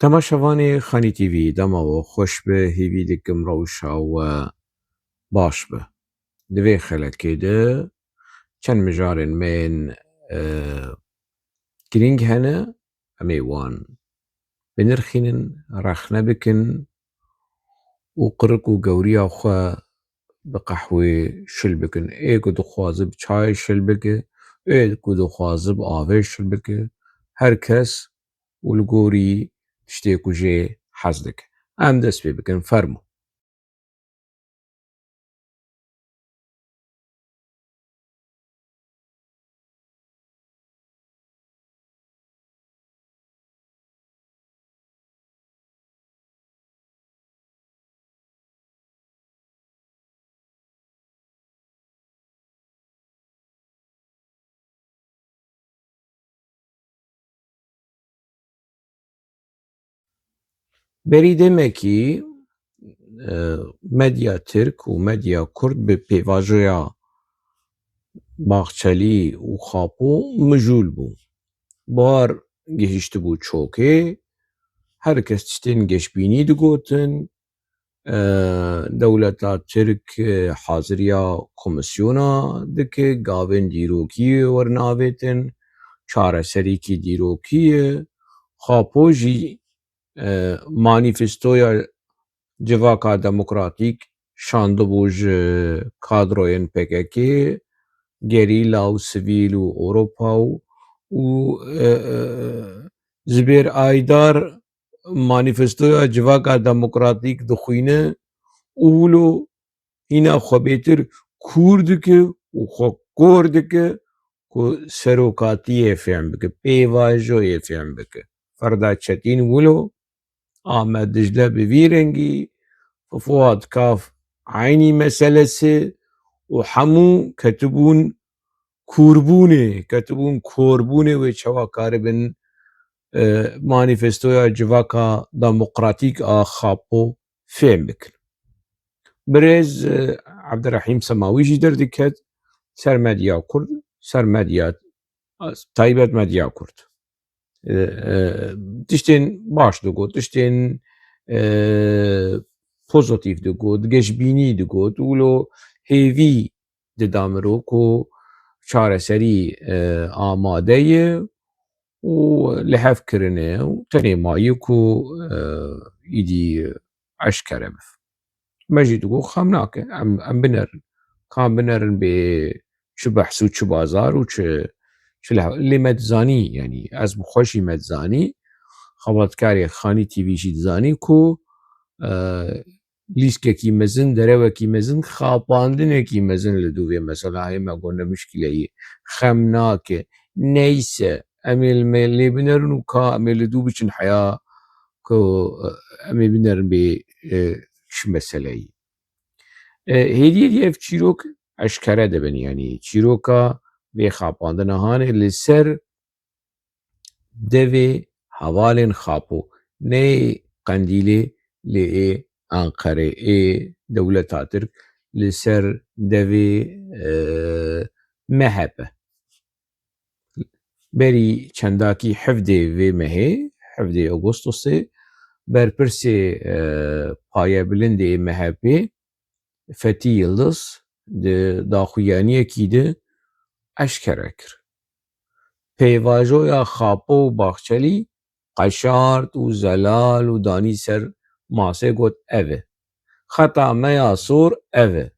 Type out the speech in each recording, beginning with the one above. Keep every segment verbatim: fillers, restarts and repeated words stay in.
Temaşevanê Xanî T V, dema we xweş be, hêvî dikim rewşa we baş be. Di vê xelekê de çend mijarên me yên, e, girîng hene, em ê wan binirxînin, rexne bikin û qirik û gewriya xwe bi qehwê şil bikin. Ê ku dixwaze bi çayê şil bike, ê ku dixwaze bi avê şil bike. Her kes û li gorî tiştê ku jê hez dike. Em dest pê bikin, fermo. Berî demekî, e, medya tirk û medya kurd bi pêvajoya Baxçelî û Xapo mijûl bû. Buhar gihîştibû çokê, her kes tiştên geşbînî digotin, e, dewleta Tirk, e, haziriya komîsyona dike, gavên dîrokî werinavêtin, çareserîkî dîrokî ye. Xapo jî, e, manîfestoya Civaka Demokratîk şandibû ji kadroyên P K K, gerîla û sivîl û Ewropa û, û, e, e, Zubêr Aydar manîfestoya Civaka Demokratîk dixwîne û wilo hîna xwe bêtir kûr dike û xwe kor dike ku serokatiyê fêm bike, pêvajoyê fêm bike. Ferda Çetîn wilo, Ahmet Dicle bi vî rengî, Fuad Kaf eynî meselesi û hemû ketibûn kûrbûnê, ketibûn korbûnê wê çawa karibin, e, manîfestoya Civaka Demokratîk a Xapo fêm bikin. Birêz, e, Abdurrahîm Semawî jî derdiket ser medya Kurd, ser medya, taybet medya Kurd. E, e, tiştên baş digot, tiştên, e, pozîtîf digot, geşbînî digot, wilo hêvî dida mirov ku çareserî, e, amade ye û li hev kirine û tenê maye ku, e, îdî eşkere bibe. Me jî digot xem nake, em, em binerin. Ka em binerin bê çi behs û çi bazar û çi, çi leh-, lê me dizanî, yanî ez bi xwe jî me dizanî, xebatkarê Xanî T V jî dizanî ku, e, lîstkekî mezin, derewekî mezin, xapandinekî mezin li dû vê mesela heye, me got ne mişkîle ye, xem nake. Neyse, em ê li me lê binerin û ka em ê li dû biçin heya ku, e, em ê binerin bê, e, çi meseleyî. E, hêdî hêdî ev çîrok eşkere dibin, yanî çîroka vê xapandina hanê li ser devê hevalên Xapo, ne yê Qendîlê, lê ê Enqerê, ê dewleta Tirk li ser devê, e, M H P. Berî çendakî hevdê vê mehê, hevdê Agostosê, berpirsê, e, payebilindê M H P, Fetî Yildiz di daxuyaniyekî de eşkere kir. Pêvajoya Xapo û Baxçelî qeşart û zelal û danî ser masê got, ev e. Xeta me ya sor ev e.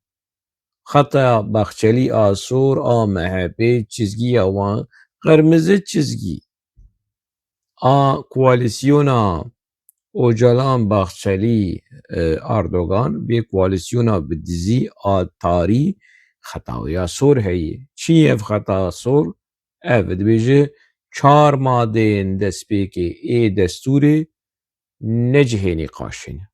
Xeta Baxçelî a sor a M H P çizgiya wan, qirmizi çizgî a koalîsyona Ocalan, Baxçelî, e, Erdogan, vê koalîsyona bi dizî a tarî xeta wê ya sor heye. Çi ye ev xeta sor? Ev dibêje çar madeyên destpêkê ê destûrê ne cihê nîqaşê ne.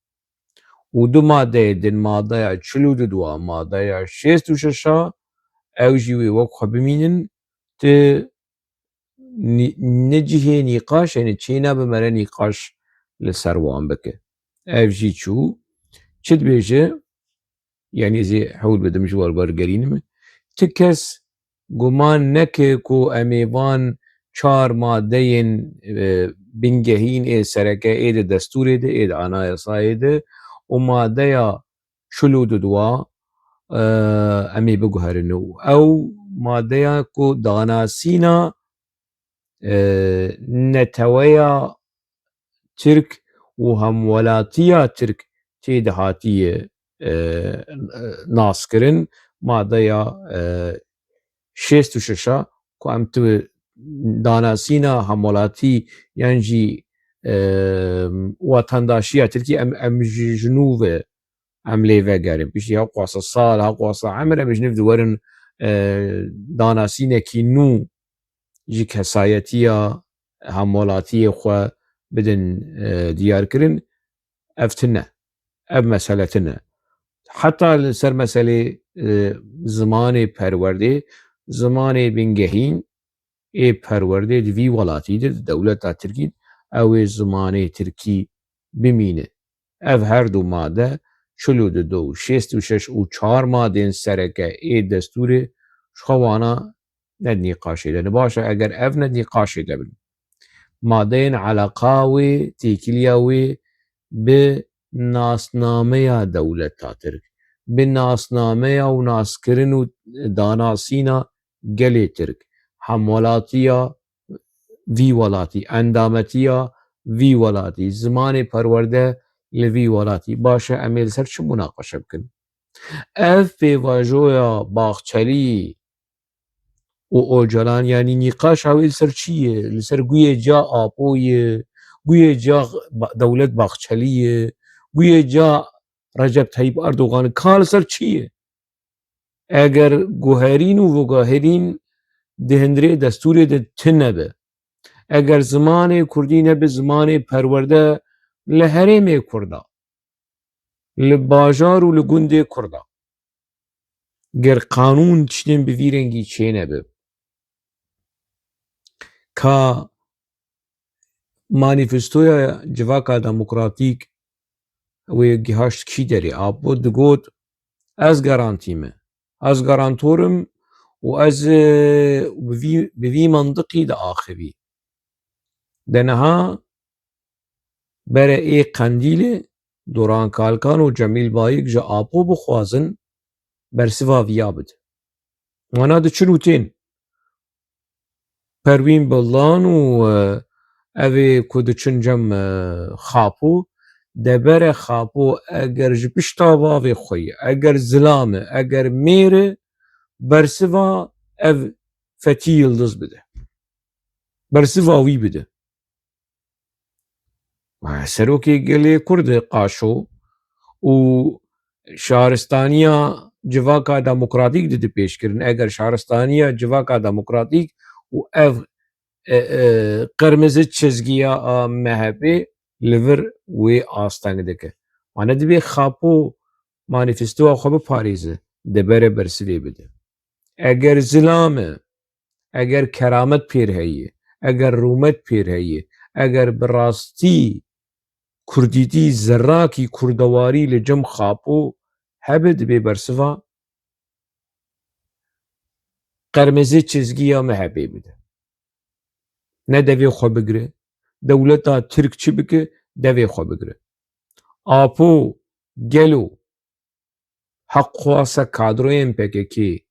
Û du madeyê din, madeya çil û du a, madeya şêst û şeş a, ew jî wê wek xwe bimînin, ti nî-, ne cihê nîqaş, yanî çênabe mere nîqaş li ser wan bike. Ev jî çû, çi dibêje? Yanî ez ê hewl bidim ji we re wergerînim. Ti kes guman neke ku em ê van çar madeyên, e, bingehîn ê sereke ê di destûrê de, ê di anayasayê de û madeya çil û dudwa, e, em ê biguherin. Û ew madeya ku danasîna, e, neteweya Tirk û hemwelatiya Tirk tê dihatiye, e, naskirin, madeya, e, şêst û şeş a ku em tu danasîna hemwelatî yan jî, e, wetendaşiya Tirkî em, em ji, ji nû ve em lê vegerin. Piştî heqwasa sal, heqwasa emir, em ji nû ve werin, e, danasînekî nû ji kesayetiya hemwelatiyê xwe bidin, e, diyarkirin. Ev tune. Ev mesele tune. Heta li ser meselê, e, zimanê perwerdê, zimanê bingehîn ê perwerdê di vî welatî de, di dewleta Tirkî, ew ê zimanê tirkî bimîne. Ev her du made, çil û du û şêst û şeş û çar madên sereke ê destûrê, ji xwe wana ne di nîqaşê de ne. Baş e, eger ev ne di nîqaşê de bin, madeyên eleqa wê, têkiliya wê bi nasnameya dewleta Tirk, bi nasnameya û naskirin û danasîna gelê Tirk, hemwelatiya vî welatî, endametiya vî welatî, zimanê perwerde li vî welatî. Baş e, em ê li ser çi munaqeşe bikin? Ev pêvajoya Baxçelî û Ocalan, yanî nîqaşa wê li ser çi ye? Li ser guyê ca Apo ye, guyê ca ba-, Dewlet Baxçelî ye, guyê ca Recep Tayyip Erdogan, ka li ser çi ye? Eger guherîn û veguherîn di hundirê destûrê de tune be, eger zimanê kurdî nebe zimanê perwerde li herêmê kurda, li bajar û li gundê kurda, ger qanûn tiştên bi vî rengî çênebe, ka manîfestoya Civaka Demokratîk wê gihaşt kî derê? Apo digot, ez garantî me. Ez garantor im û ez, e, bi vî, bi vî mantiqî diaxivî. De niha bere ê Qendîlê Doran Kalkan û Cemîl Bayik ji Apo bixwazin bersiva viya bide. Wana diçin û tên. Perwîn Bolan û, e, ev ê ku diçin cem, e, Xapo, de bere Xapo eger ji pişta bavê xwe ye, eger zilam e, eger mêr e, bersiva ev Fethî Yildiz bide. Bersiva wî bide. Serokê gelê Kurd e Qaşo û şaristaniya Civaka Demokratîk dide pêşkirin. Eger şaristaniya Civaka Demokratîk û ev, e, e, qirmizi çizgiya a M H P li vir wê asteng dike. Wane dibê Xapo manîfestoya xwe biparêze, dibere bersivê bide. Eger zilam e, eger keramet pêr heye, eger rûmet pêr heye, eger bi rastî kurdîtî, zerrakî, kurdewarî li cem Xapo hebe, dibê bersiva qermizê çizgiya M H P'ê bide. Ne devê xwe bigire, dewleta Tirk çi bike, devê xwe bigire. Apo gelo heqxwasa kadroyên P K K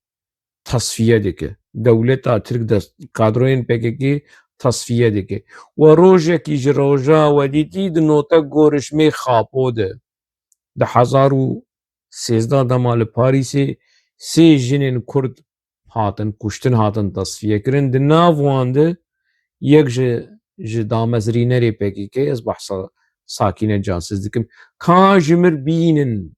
tasfiye dike. Dewleta Tirk de kadroyên P K K tasfiye dike. We rojekî ji roja we dîtî di note gorişmê Xapo de, di hezar û sêzdeh de ma li Parîsê sê jinên Kurd hatin kuştin, hatin tasfiye kirin. Di nav wan de yek ji, ji damezrînerê P K K, ez behsa Sakîne Cansiz dikim, ka ji mir bînin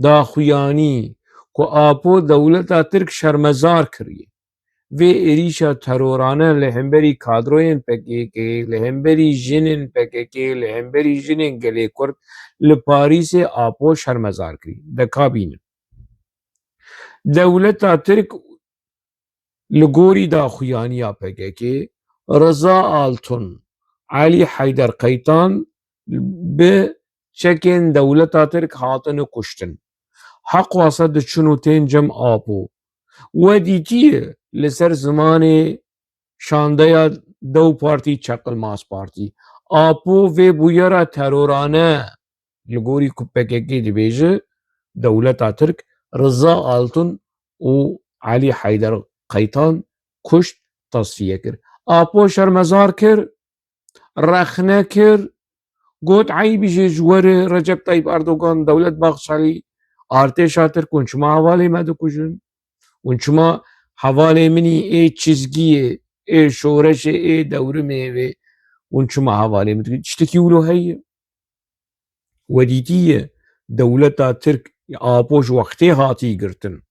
daxuyanî ku Apo dewleta Tirk şermezar kiriye. Vê êrîşa terorane li hemberî kadroyên P K K, li hemberî jinên P K K, li hemberî jinên gelê Kurd li Parîsê Apo şermezar kirî. De ka bînin. Dewleta Tirk li gorî daxuyaniya P K K, Reza Altun, Elî Heyder Qeytan bi çekên dewleta Tirk hatine kuştin. Heqwasa diçin û tên cem Apo. We dîtiye li ser zimanê şandeya DEM Partî, Çaqil Mast Partî. Apo vê bûyera terorane li gorî ku P K K dibêje, dewleta Tirk Riza Altun û Elî Heyder Qeytan kuşt, tasfiye kir. Apo şermezar kir, rexne kir, got, "Eybî jê ji we re, Recep Tayyip Erdogan, Dewlet Bahçelî, artêşa Tirk, hûn çima hevalê me dikujin? Hûn çima hevalê min î, ê çizgiyê, ê şoreşê, ê dewrimê wê, hûn çima hevalê min dikujin?" Tiştekî wilo heye? We dîtiye dewleta Tirk, Apo ji wextê hatî girtin.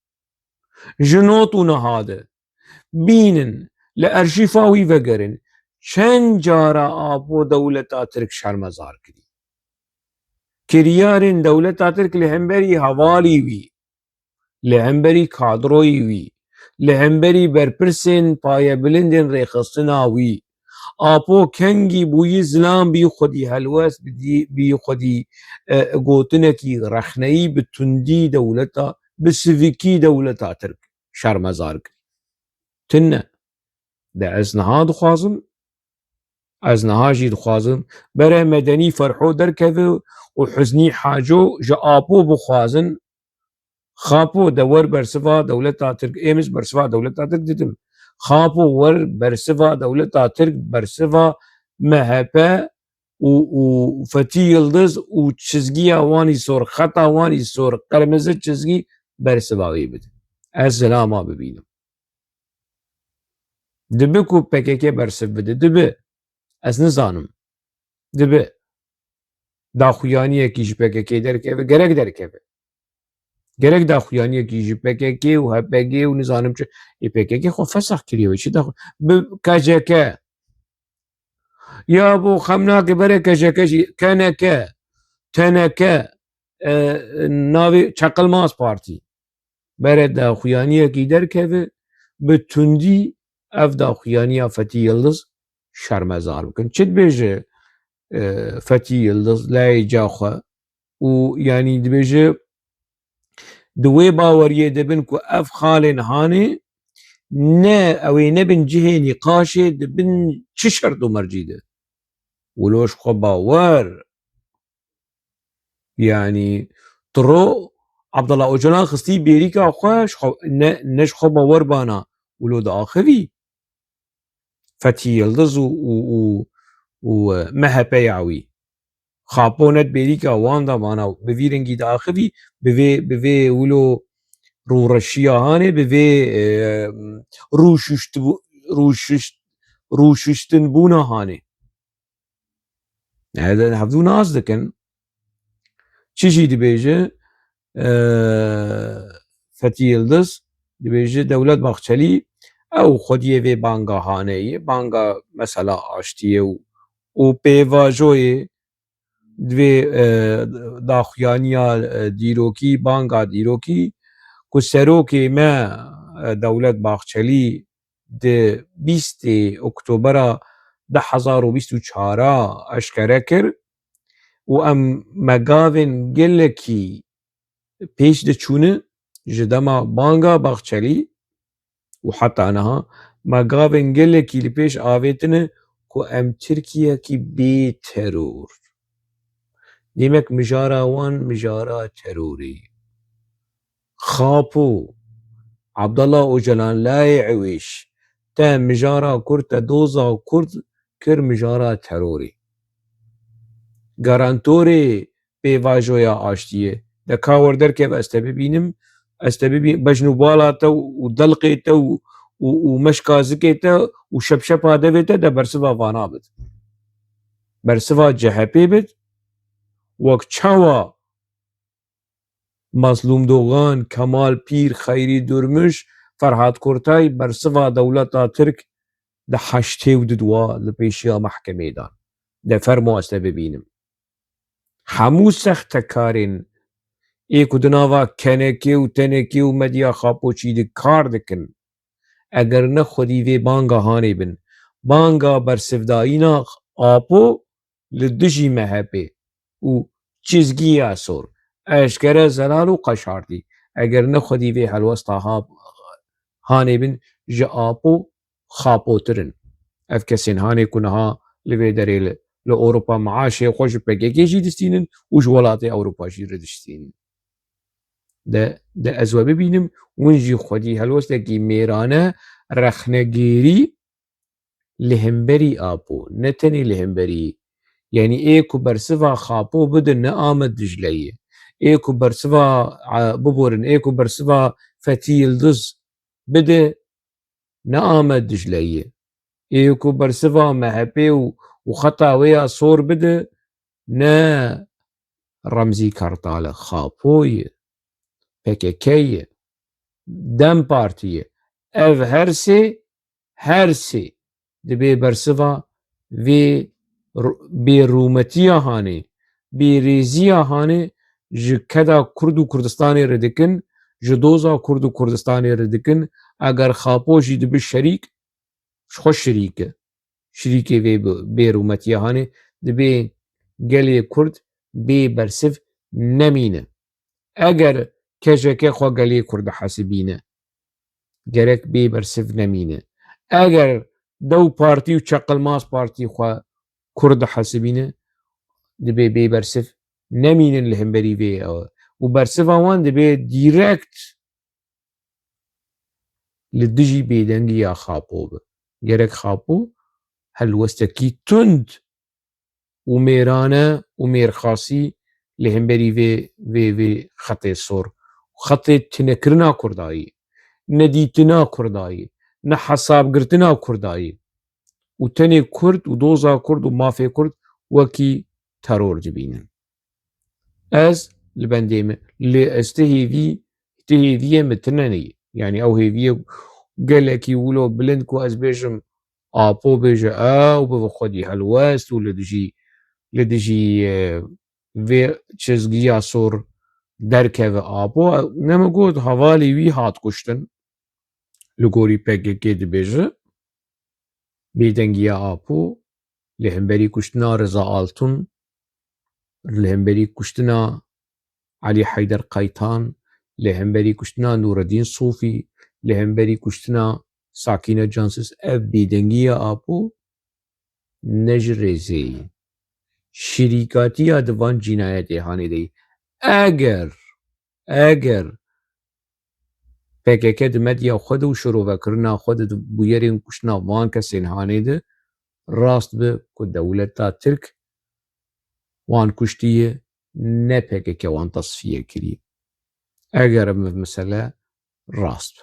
Ji not û niha de bînin, li erşîfa wî vegerin, çend cara Apo dewleta Tirk şermezar kirî. Kiryarên dewleta Tirk li hemberî hevalî wî, li hemberî kadroyî wî, li hemberî berpirsên payebilindên rêxistina wî, Apo kengî bûyî zilam bî xwedî helwest bidî, bî xwedî, e, gotinekî rexneyî bi tundî dewleta, bi sivikî dewleta Tirk şermezar kir. Tune. De ez niha dixwazim, ez niha jî dixwazim, bere Medenî Ferho derkeve û Huznî Haco ji Apo bixwazin, Xapo de wer bersiva dewleta Tirk, ê min ji bersiva dewleta Tirk didim. Xapo wer bersiva dewleta Tirk, bersiva M H P û, û Fethî Yildiz û çizgiya wan î sor, xeta wan î sor, qirmizi çizgî, bersiva wê bidin. Ez zilama bibînim. Dibi ku P K K bersiv bide, dibi. Ez nizanim. Dibi daxuyaniyekî ji P K K derkeve, gerek derkeve. Gerek daxuyaniyekî ji P K K û H P G û nizanim çi, ê P K K xwe fesax kiriye, wê çi daxu-, bi K C K. Ya bo xem nake, bere K C K jî, K N K, T N K, e, navê Çaqil Mast Partî. Bere daxuyaniyekî derkeve, bi tundî ev daxuyaniya Fethî Yildiz şermezar bikin. Çi dibêje, e, Fethî Yildiz, layê ca xwe û, yanî, dibêje, di wê baweriyê de bin ku ev xalên hanê ne, ew ê nebin cihê nîqaşê, dibin çi şert û mercî de. Wilo ji xwe bawer, yanî, tiro Abdullah Ocalan xistî bêrîka xwe, ji xwe, ne, ne ji xwe bawer bana, wilo diaxivî. Fethî Yildiz û, û, û, û, e, M H P ya wî. Xapo net bêrîka wan da mana, bi vî rengî diaxivî, bi vê, bi vê wilo rûreşiya hanê, bi vê, e, rûşuştibû-, rûşuşt-, rûşuştinbûna hanê. Hevdû nas dikin. Çi jî dibêje, e, Fethî Yildiz, dibêje Dewlet Bahçelî, ew xwediyê vê banga hanê ye, banga mesela aştiyê û, û pêvajoyê divê, e, daxuyaniya, e, dîrokî, banga dîrokî ku serokê me, e, Dewlet Bahçelî di bîstê Oktobera du hezar û bîst û çar a eşkere kir û em me gavên gelekî pêş diçûne ji dema banga Bahçelî û heta niha me gavên gelekî li pêş avêtine ku em Tirkiyekî bê teror. Demek mijara wan mijara terorê. Xapo, Abdullah Ocalan, layê ewêş, te mijara Kurd, te doza Kurd kir mijara terorê. Garantorê pêvajoya aştiyê. De ka wer derkeve ez te bibînim, ez te bibî-, bejn û bala te û, û delqê te û, û, û meşka zikê te û şepşepa devê te de bersiva vana bid. Bersiva C H P bid. Wek çawa Mazlûm Dogan, Kemal Pîr, Xeyrî Durmuş, Ferhat Kurtay bersiva dewleta Tirk di heştê û du wa li pêşiya mehkemê dan. De fermo ez te bibînim. Hemû sextekarên ê ku di nava K N K û T N K û Medya Xapoçî de kar dikin, eger ne xwedî vê banga hanê bin, banga bersivdayîna Apo li dijî M H P û çizgiya sor, eşkere zelal û qeşartî, eger ne xwedî vê helwesta ha-, hanê bin, ji Apo xapotir in. Ev kesên hanê ku niha li vê derê li, li Ewropa maaşê xwe ji P K K jî distînin û ji welatê Ewropa jî re distînin. De, de ez we bibînim, hûn jî xwedî helwestekî mêrane rexnegêrî li hemberî Apo, ne tenê li hemberî, yanî ê ku bersiva Xapo bide ne Amed Dicleyê. Ê ku bersiva, e, biborin, ê ku bersiva Fethî Yildiz bide ne Amed Dicleyê. Ê ku bersiva M H P û, û xeta wê ya sor bide ne Remzî Kartal e, Xapo ye, P K K ye, DEM Partî ye. Ev her sê, her sê dibê bersiva vê r-, bêrûmetiya hanê, bêrêziya hanê ji keda Kurd û Kurdistanê re dikin, ji doza Kurd û Kurdistanê re dikin. Eger Xapo jî dibe şerîk, ji xwe şirîk e. Şirîkê vê bi-, bêrûmetiya hanê dibê gelê Kurd bê bersiv nemîne. Eger K J K xwe gelê Kurd dihesibîne, gerek bê bersiv nemîne. Eger Dew Partî û Çeqilmaz Partî xwe Kurd dihesibîne, dibê bê bersiv nemînin li hemberî vê ew. Û bersiva wan dibê dîrekt li dijî bêdengiya Xapo be. Gerek Xapo helwestekî tund û mêrane û mêrxasî li hemberî vê, vê, vê xetê sor, xetê tunekirina Kurdayî, nedîtina Kurdayî, nehesabgirtina Kurdayî û tenê Kurd û doza Kurd û mafê Kurd wekî teror dibînin. Ez li bendê me, lê ez ti hêvî, ti hêviyê min tune neyê. Yanî ew hêviyê gelekî wilo bilind ku ez bêjim, Apo bêje ew bi xwedî helwest û li dijî, li dijî, e, vê çizgiya sor derkeve Apo. Ne min got hevalê wî hat kuştin. Li gorî P K K dibêje, bêdengiya Apo li hemberî kuştina Reza Altun, li hemberî kuştina Elî Heyder Qaytan, li hemberî kuştina Nûreddîn Sofî, li hemberî kuştina Sakîne Cansiz, ev bêdengiya Apo ne ji rêzê ye. Şirîkatiya di van cînayetê hanê de ye. Eger, eger P K K di medya xwe de û şirovekirina xwe de di bûyerên kuştina van kesên hanê de rast be ku dewleta Tirk wan kuştiye, ne P K K wan tasfiye kiriye. Eger ev mesele rast be.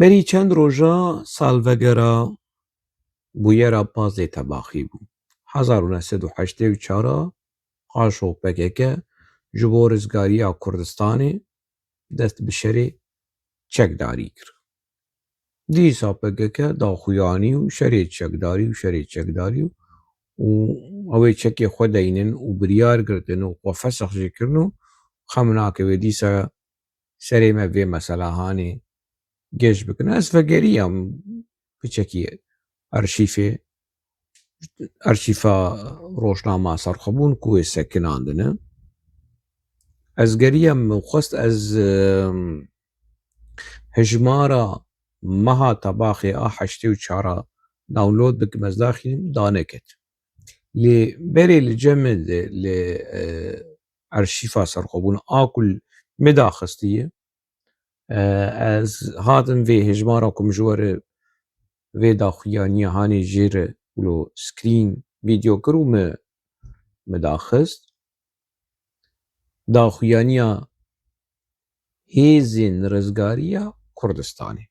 Berî çend roja salvegera bûyera pazdeh Tebaxî bû. Hezar û neh sed û heştê û çar a qaşo P K K ji bo rizgariya Kurdistanê dest bi şerê çekdarî kir. Dîsa P K K daxuyanî û şerê çekdarî û şerê çekdarî û, û ew ê çekê xwe deynin û biryar girtin û xwe fesex jî kirin û xem nake wê dîsa serê me vê mesela hanê geş bikin. Ez vegeriyam piçekî arşîfê, arşîfa rojnama Serxwebûn ku wê sekinandine. Ez geriyam, min xwest ez, em, hejmara meha Tebaxê a heştê û çar a download bikim, ez daxînim, daneket. Lê berê li cem min de, li, e, arşîfa Serxwebûn a ku li min daxistiye, e, ez hatim vê hejmara ku min ji we re vê daxuyaniya hanê jê re wilo screen video kir û min, min daxist. Daxuyaniya Hêzên Rizgariya Kurdistanê.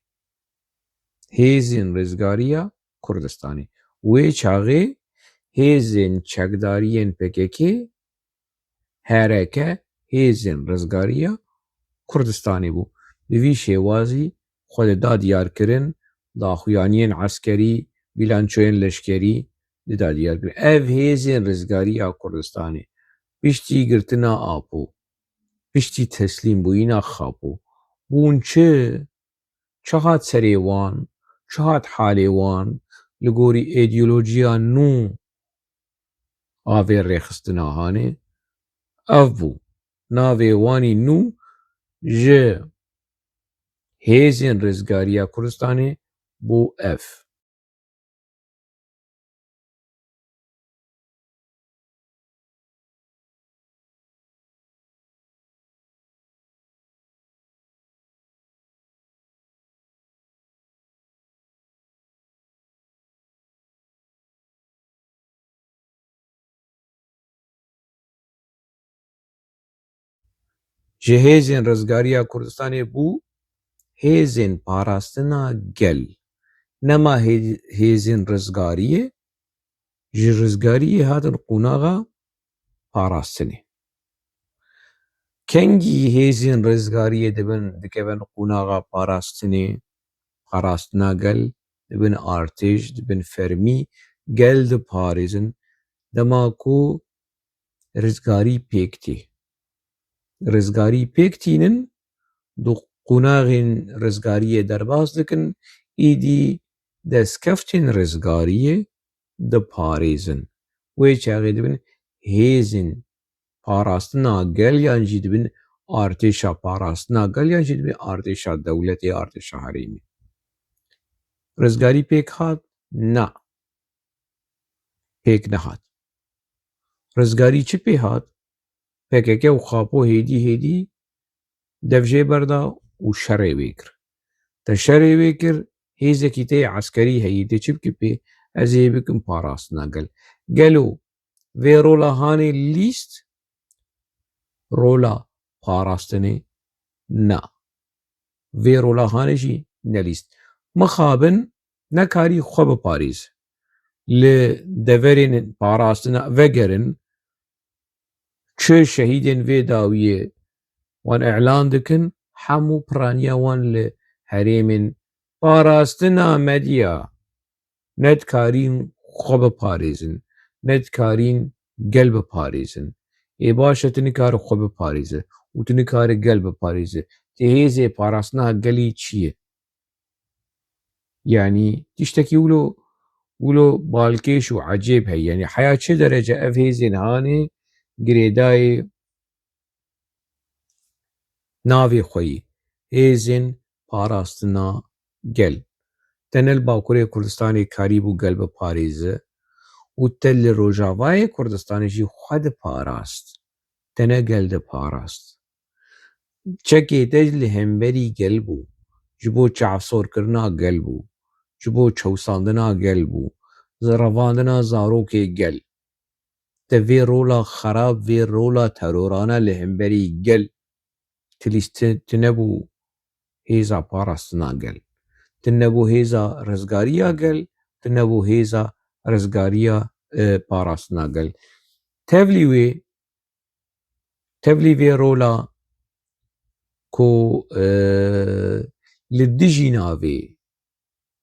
Hêzên Rizgariya Kurdistanê. Wê çaxê hêzên çekdariyên P K K, H R K, Hêzên Rizgariya Kurdistanê bû. Bi vî şêwazî xwe dida diyarkirin, daxuyaniyên eskerî, bîlançoyên leşkerî dida diyarkirin. Ev Hêzên Rizgariya Kurdistanê piştî girtina Apo, piştî teslîmbûyîna Xapo bûn çi? Çi hat serê wan? Çi hat halê wan li gorî îdeolojiya nû a vê rêxistina hanê? Ev bû. Navê wanî nû ji Hêzên Rizgariya Kurdistanê bû ev. Ji Hêzên Rizgariya Kurdistanê bû Hêzên Parastina Gel. Nema hê-, Hêzên Rizgariyê, ji rizgariyê hatin qonaxa parastinê. Kengî Hêzên Rizgariyê dibin, dikevin qonaxa parastinê, parastina gel, dibin artêş, dibin fermî, gel diparêzin. Dema ku rizgarî pêk tê. Rizgarî pêk tînin, di qonaxên rizgariyê derbas dikin, îdî destkeftên rizgariyê diparêzin. Wê çaxê dibin hêzên parastina gel yan jî dibin artêşa parastina gel yan jî dibin artêşa dewletê, artêşa herêmê. Rizgarî pêk hat? Na. Pêk nehat. Rizgarî çi pê hat? P K K û Xapo hêdî hêdî dev jê berda û şerê wê kir. Te şerê wê kir, hêzekî te yê eskerî heyî, tê çi bikî pê? Ez ê bikim parastina gel. Gelo vê rola hanê lîst rola parastinê? Na. Vê rola hanê jî nelîst. Mixabin nekarî xwe biparêz. Li deverên parastina vegerin, çi şehîdên vê dawiyê wan îlan dikin, hemû piraniya wan li herêmên parastina medya. Ne dikarîn xwe biparêzin, ne dikarîn gel biparêzin. Ê baş e, tu nikare xwe biparêze û tu nikare gel biparêze. Tê hêzê parastina gelî çi ye? Yanî tiştekî wilo, wilo balkêş û ecêb heye. Yanî heya çi derece ev hêzên hanê girêdayê navê xwe yî, hêzên parastina gel. Te ne li Bakurê Kurdistanê karîbû gel biparêze û te li Rojavayê Kurdistanê jî xwe diparast. Te ne gel diparast. Çekê te li hemberî gel bû, ji bo çavsorkirina gel bû, ji bo çewsandina gel bû, revandina zarokê gel. Te vê rola xerab, vê rola terorane li hemberî gel, tu lîst-, tu nebû hêza parastina gel. Tu nebû hêza rizgariya gel, tu nebû hêza rizgariya, e, parastina gel. Tevlî wê, tevlî vê rola ku, e, li dijî navê,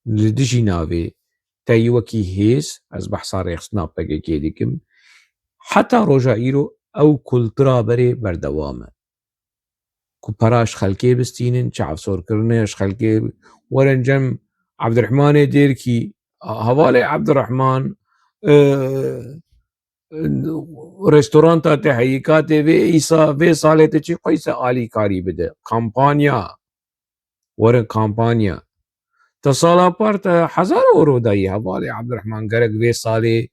li dijî navê te yî wekî hêz, ez behsa rêxistina P K K dikim, heta roja îro ew kultura berê berdewam e. Ku pera ji xelkê bistînin, çavsorkirine ji xelkê, werin cem Ebdirehmanê Dêrkî, hevalê Ebdirehman, e, restoranta te heyî, ka tê vê îsa, vê salê te çi xweyse alîkarî bide. Kampanya. Werin kampanya. Te sala par te hezar euro dayî hevalê Ebdirehman, gerek vê salê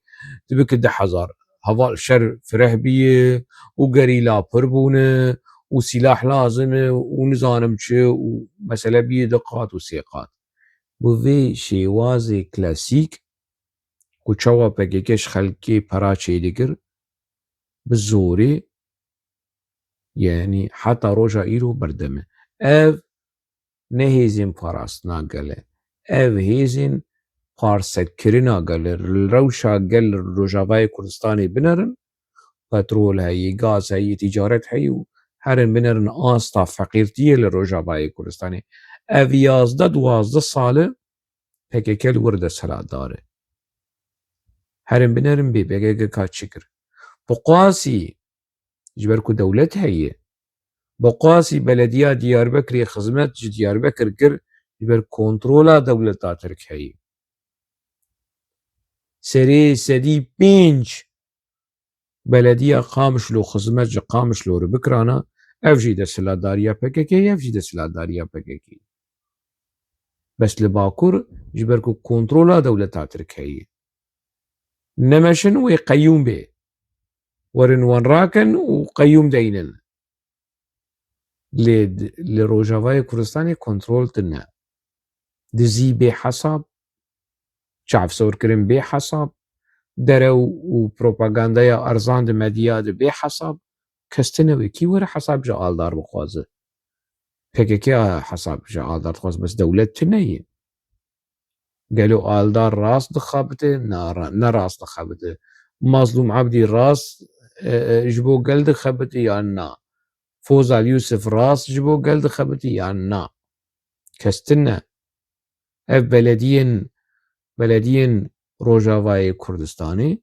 tu bike du hezar. Heval şer fireh bîye û gerîla pir bûne û sîlah lazim e û nizanim çi û mesele bîye du qat û sê qat. Bi vê şêwazê klasîk ku çawa P K K ji xelkê pera çêdikir, bi zorê, yanî heta roja îro berdem e. Ev ne hêzên parastina gel e. Ev hêzên parsekirina gel e. Li rewşa gel li Rojavayê Kurdistanê binerin, petrol heyî, gaz heyî, ticaret heyî û herin binerin asta feqîrtiyê li Rojavayê Kurdistanê. Ev yazdeh duwazdeh sal e P K K li wir desthilatdar e. Herin binerin bê P K K ka çi kir? Bi qasî ji ber ku dewlet heye, bi qasî belediya Diyarbekirê xizmet ji Diyarbekir kir, ji ber kontrola dewleta Tirk heye. Serê sedî pênc belediya Qamişlo xizmet ji Qamişlo re bikirana, ev jî desthilatdariya P K K ye, ev jî desthilatdariya P K K ye. Bes li Bakur ji ber ku kontrola dewleta Tirk heye. Nemeşin wê qeyûm bê. Werin wan rakin û qeyûm deynin. Lê d-, li Rojavayê Kurdistanê kontrol tune. Dizî bê hesab, çavsorkirin bê hesab, derew û propagandaya erzan di medya de bê hesab, kes tune wê. Kî were hesab ji Aldar bixwaze? P K K hesab ji Aldar dixwaze, bes dewlet tune ye. Gelo Aldar rast dixebite? Na, ra-, ne rast dixebite. Mazlûm Ebdî rast, e, e, ji bo gel dixebite yan na? Fozal Yûsif rast ji bo gel dixebite yan na? Kes tune. Ev belediyên, belediyên Rojavayê Kurdistanê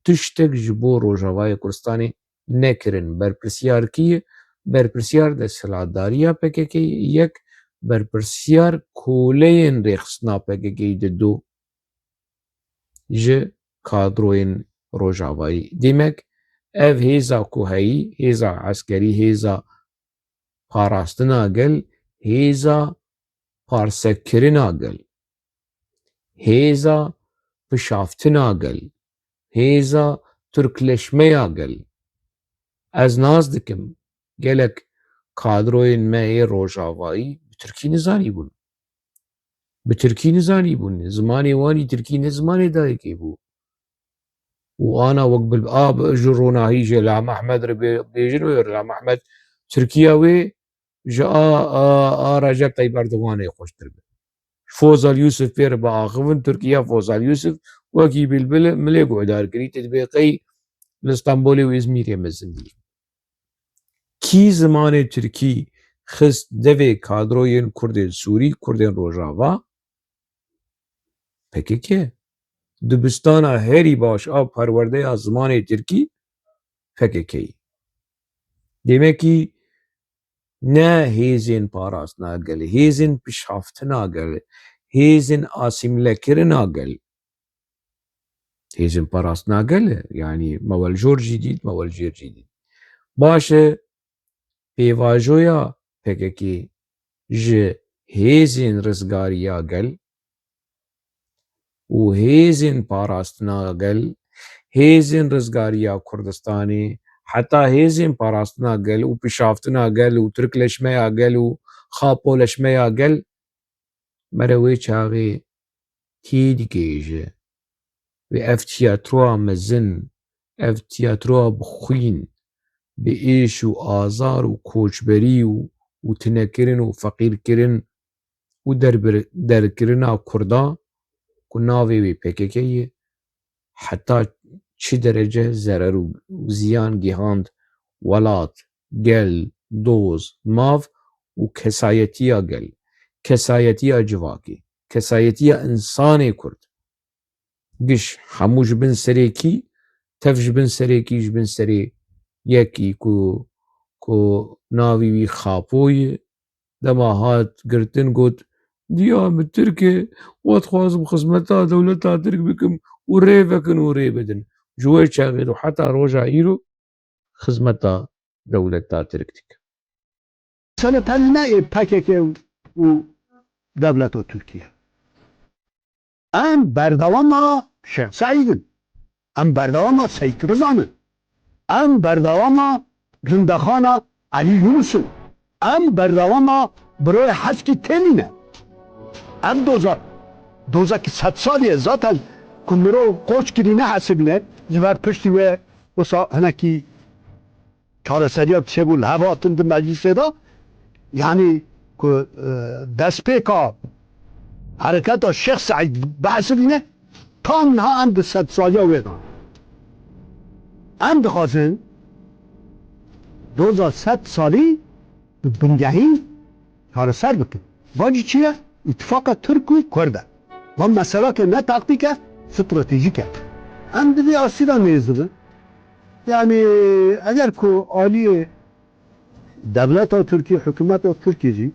tiştek ji bo Rojavayê Kurdistanê nekirin. Berpirsiyar kî ye? Berpirsiyar desthilatdariya P K K ye, yek berpirsiyar koleyên rêxistina P K K ye, di du ji kadroyên Rojavayî. Demek ev hêza ku heyî, hêza eskerî, hêza parastina gel, hêza parsekirina gel, hêza pişaftina gel, hêza tirkleşmeya gel. Ez nas dikim, gelek kadroyên me yê Rojavayî bi tirkî nizanîbûn. Bi tirkî nizanîbûn. Zimanê wan î tirkî ne zimanê dayikê bû. Û ana wek bil-, a, bi-, ji ronahî jê La Mehmed re bê-, bêjin wê, La Mehmed Tirkiya wê ji a, a, a Recep Tayyip Erdoganê xweştir be. Fozal Yusuf pê re biaxivin, Tirkiya Fozal Yusuf wekî bilbil e, milê guhdar kirî, tu dibê qey li Stenbolê û Îzmîrê mezin dî. Kî zimanê tirkî xist devê kadroyên Kurdên Sûrî, Kurdên Rojava? P K K. Dibistana herî baş a perwerdeya zimanê tirkî P K K ye. Demekî ne hêzên parastina gel, hêzên pişaftina gel, hêzên asîmlekirina gel. Hêzên parastina gel e, yanî me wel jor jî dît, me wel jêr jî dît. Baş e, pêvajoya P K K ji hêzên rizgariya gel û hêzên parastina gel, hêzên rizgariya Kurdistanê, heta hêzên parastina gel û pişaftina gel û tirkleşmeya gel û xapoleşmeya gel, mere wê çaxê kî digihêje? Wê ev tiyatroya mezin, ev tiyatroya bi xwîn, bi êş û azar û koçberî û, û tinekirin û feqîrkirin û derbir-, derkirina Kurda ku navê wê P K K ye, heta çi derece zerer û, û ziyan gihand welat, gel, doz, mav û kesayetiya gel, kesayetiya civakê, kesayetiya însanê Kurd. Giş hemû ji bin serê kî, tev ji bin serê kî, ji bin serê yekî ku, ku navî wî Xapo ye, dema hat girtin got, "Diya min Tirk e, we dixwazim xizmeta dewleta Tirk bikim û rê vekin û rê bidin." Ji wê çaxê de heta roja îro xizmeta dewleta Tirk dikim. Mesele tenê ne yê P K K û dewleta Tirkiye. Em berdewama Şêx Seîd in. Em berdewama Seyîd Riza in. Em berdewama zindexana Elî Yunus in. Em berdewama Biroyê Heskî Têlî ne. Ev doza, doza ki sed salî ye zaten ku mirov qoç kirî nehesibîne, ji ber piştî wê wisa hinekî çareseriya çêbû li hev hatin di meclîsê de. Yanî ku, e, destpêka hereketa Şêx Seîd bihesibîne, tam niha em di sedsaliya wê de ne. Em dixwazin doza sedsalî bi bingehîn çareser bikin. Va jî çi ye? Îtifaqa Tirk û Kurd e. Va meselake ne taktîk e, stratejîk e. Em di vê astî de nêz dibin. Yanî eger ku aliyê dewleta Tirkî, hikûmeta Tirkî jî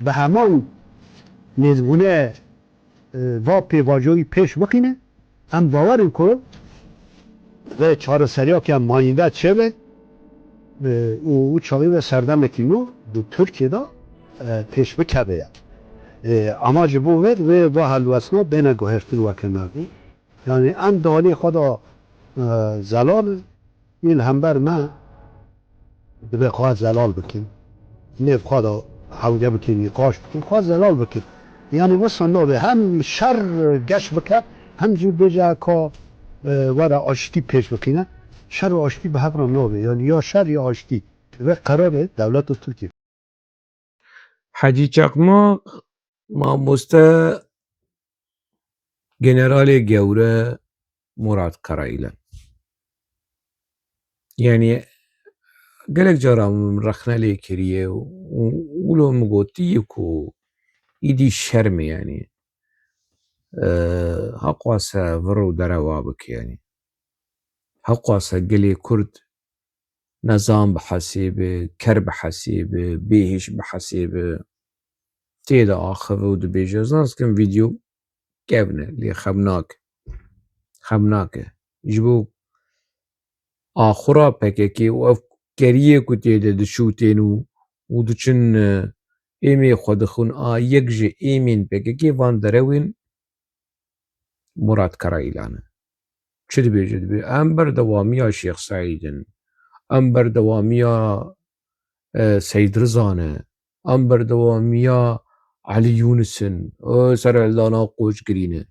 bi heman nêzbûnê, e, va pêvajoyî pêş bixîne, em bawer in ku vê çareseriyeke mayînde çêbe, e, û, û çaxî ve serdemekî nû di Tirkiyê de, e, pêş bikeve ye. E, ama ji bo vê, vê va helwestina bêne guhertin weke me bû. Yanî em di aliyê xwe de, e, zelal in, yên hember me dibe xwe zelal bikin. Nêv xwe de hewce bikin, nîqaş bikin, xwe zelal bikin. Yanî wisa nabe, hem şer geş bike, hem jî bêje ka, e, were aştî pêş bixîne. Şer û aştî bi hev re nabe. Yanî ya şer ya aştî. Vê qerarê dewleta Tirkiyê. Hecî Çakmak, mamoste, generalê gewre Murat Karayilan. Yanî gelek cara min rexne lê kiriye û, û wilo min gotiye ku îdî şerm e yanî. E, heqwase vir û derewa bike yanî. Heqwase gelê Kurd nezan bihesêbe, ker bihesêbe, bêhiş bihesêbe, tê de axive û dibêje, ez nas dikim vîdeo kevn e, lê xemnak, xemnak e. Ji bo axura P K K û ev keriyê ku tê de diçûtên û, û diçin, e, êmê xwe dixwin a yek ji êmên P K K van derewên Murat Karayilan e. Çi dibêje? Dibê, em berdewamiya Şêx Seîd in. Em berdewamiya, e, Seîd Riza ne. Em berdewamiya Elî Yûnis in. O serhildana Qoçgirî ne.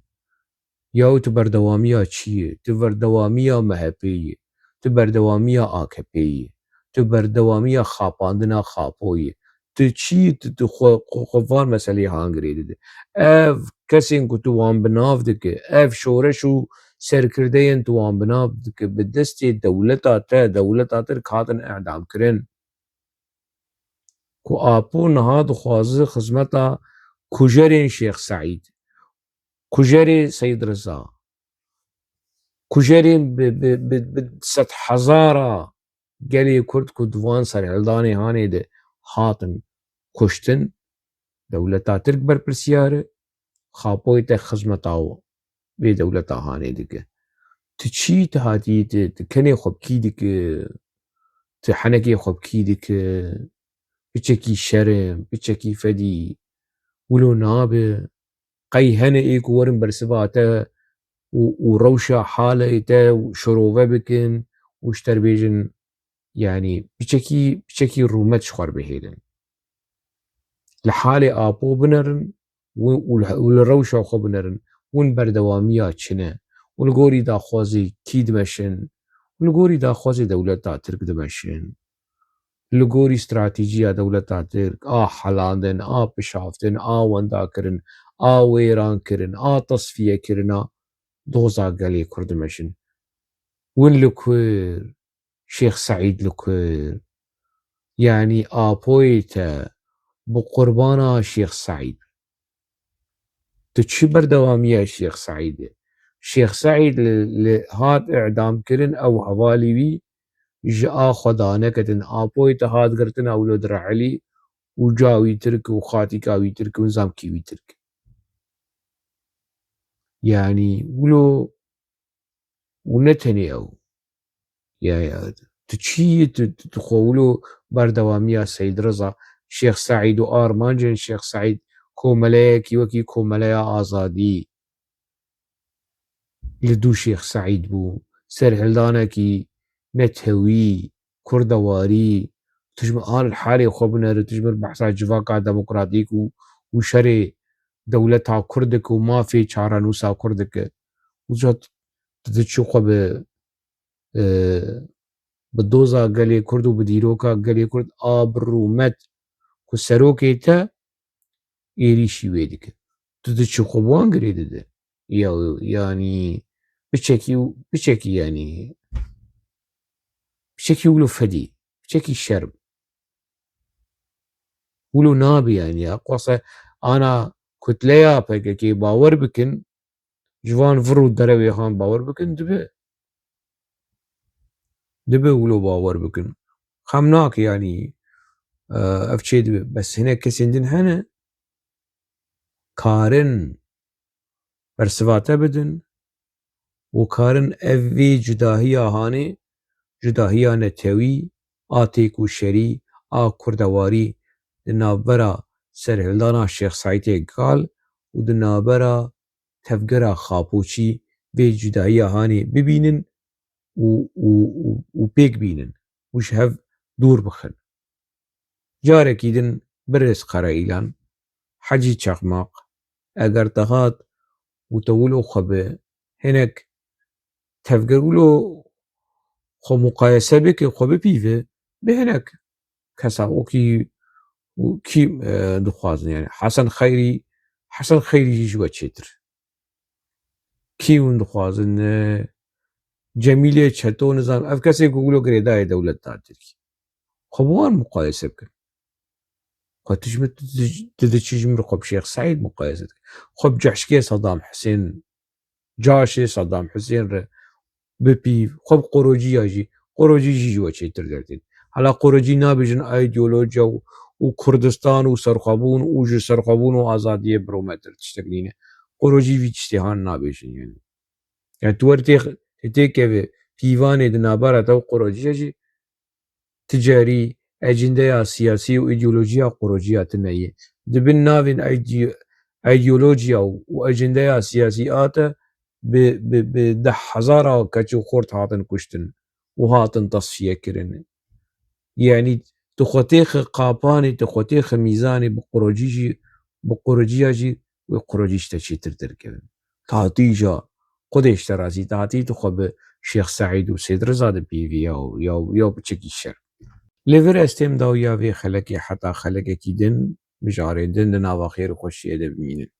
Yaw tu berdewamiya çi yî? Tu berdewamiya M H P'ê yî. Tu berdewamiya A K P'ê yî. Tu berdewamiya xapandina Xapo yî. Tu çi yî? Tu, tu xwe, xwe, xwe van meseleyê hangirê dide. Ev kesên ku tu wan bi nav dike, ev şoreş û serkirdeyên tu wan bi nav dike, bi destê dewleta te, dewleta Tirk hatin îdam kirin. Ku Apo niha dixwaze xizmeta kujerên Şêx Seîd, kujerê Seîd Riza, kujerên bi, bi, bi, bi sedhezara gelê Kurd ku di van serhildanê hanê de hatin kuştin, dewleta Tirk berpirsiyar e, Xapoyê te xizmeta wê dewleta hanê dike. Tu çi, tu hatî, tu, tu kenê xwe bi kî dike, tu henekê xwe bi kî dike, piçekî şerm, piçekî fedî, wilo nabe. Qey hene ê ku werin bersiva te û, û rewşa halê te şirove bikin û ji te re bêjin, yanî piçekî, piçekî rûmet ji xwe re bihêlin. Li halê Apo binerin û, û li, û li rewşa xwe binerin. Hûn berdewamiya çi ne? Û li gorî daxwazê kî dimeşin? Û li gorî daxwazê dewleta Tirk dimeşin? Li gorî stratejîya dewleta Tirk a helandin, a pişaftin, a wendakirin, a wêrankirin, a tesfiyekirina doza gelê Kurd dimeşin. Win li kur, Şêx Seîd li kur, yanî Apoyê te bi qurbana Şêx Seîd. Tu çi berdewamiya Şêx Seîd e? Şêx Seîd li, li hat îdamkirin, ew hevalî wî ji a xwe daneketin. Apoyê te hat girtin, ew li Direlî û ca wî Tirk û xatîka wî Tirk û nizam kî wî Tirk. Yanî wilo û ne tenê ew. Ya, ya, tu çi yî, tu, tu, tu xwe wilo berdewamiya Seyd Riza, Şêx Seîd û armancên Şêx Seîd komeleyekî wekî Komeleya Azadî li dû Şêx Seîd bû, serhildanekî netewî, kurdewarî, tu ji min an halê xwe binere, tu ji min behsa civaka demokratîk û, û şerê dewleta Kurd dike û mafê çarenûsa Kurd dike. Wisa tu diçî xwe bi, e, bi doza gelê Kurd û bi dîroka gelê Kurd a bi rûmet ku serokê te êrîşî wê dike. Tu diçî xwe bi wan girê dide. Ya, yanî piçekî, piçekî yanî piçekî wilo fedî, piçekî şerm. Wilo nabe yanî ya. Xwasa ana kutleya P K K bawer bikin, ji van vir û derewê han bawer bikin, dibe. Dibe wilo bawer bikin. Xem nake yanî, e, ev çê dibe. Bes hinek kesên din hene, karin bersiva te bidin û karin ev vê cudahiya hanê, cudahiya netewî, a têkoşerî, a kurdewarî di navbera serhildana Şêx Seîdê Gal û di navbera tevgera Xapoçî vê cudahiya hanê bibînin û, û, û, û pêk bînin û ji hev dûr bixin. Carekî din birêz Qereîlan, Hecî Çakmaq, eger te hat û te wilo xwe bi hinek tevger wilo xwe muqayese bike, xwe bipîve, bi hinek kesa wekî û kî, e, dixwazin, yani Hesen Xeyrî, Hesen Xeyrî jî ji we çêtir. Kî hûn dixwazin, e, Cemîlê Çeto, nizam, ev kesê ku wilo girêdayê dewlet da Tirkî. Xwe bi wan muqayese bikin. Xwe tu ji min, tu, tu, tu diçî ji min re xwe bi Şêx Seîd muqayese dike. Xwe bi cehşkê Sedam Hisên, caşê Sedam Hisên re bipîv, xwe bi Qorocî ya jî, Qorocî jî ji we çêtir dertên. Hala Qorocî nabêjin a îdeolojiya û, û Kurdistan û serxwebûn û ji serxwebûn û azadiyê birometir tiştek nîne. Qorocî vî tiştê han nabêjin yani. Yani tu wer tê, tê keve pîvanê di navbera te û Qorocî ya jî, ticarî, ecindeya siyasî û îdeolojiya Qorociya tune ye. Di bin navên îde-, îdeolojiya û ecindeya siyasî a te bi, bi, bi deh hezara keç û xort hatin kuştin û hatin tasfiye kirin. Yani tu xwe têxe qapanê, tu xwe têxe mîzanê bi Qorocî jî, bi Qorociya jî wê Qorocî ji te çêtir derkevin. Tatî ja Xwedê ji te razî, tatî tu xwe bi Şêx Seîd û Sêd Riza dipîvî ya, ya, ya piçekî şer. Li vir ez têm dawiya vê xelekê heta xelekekî din, mijarê din di nava xêr û xweşiyê de bimînin.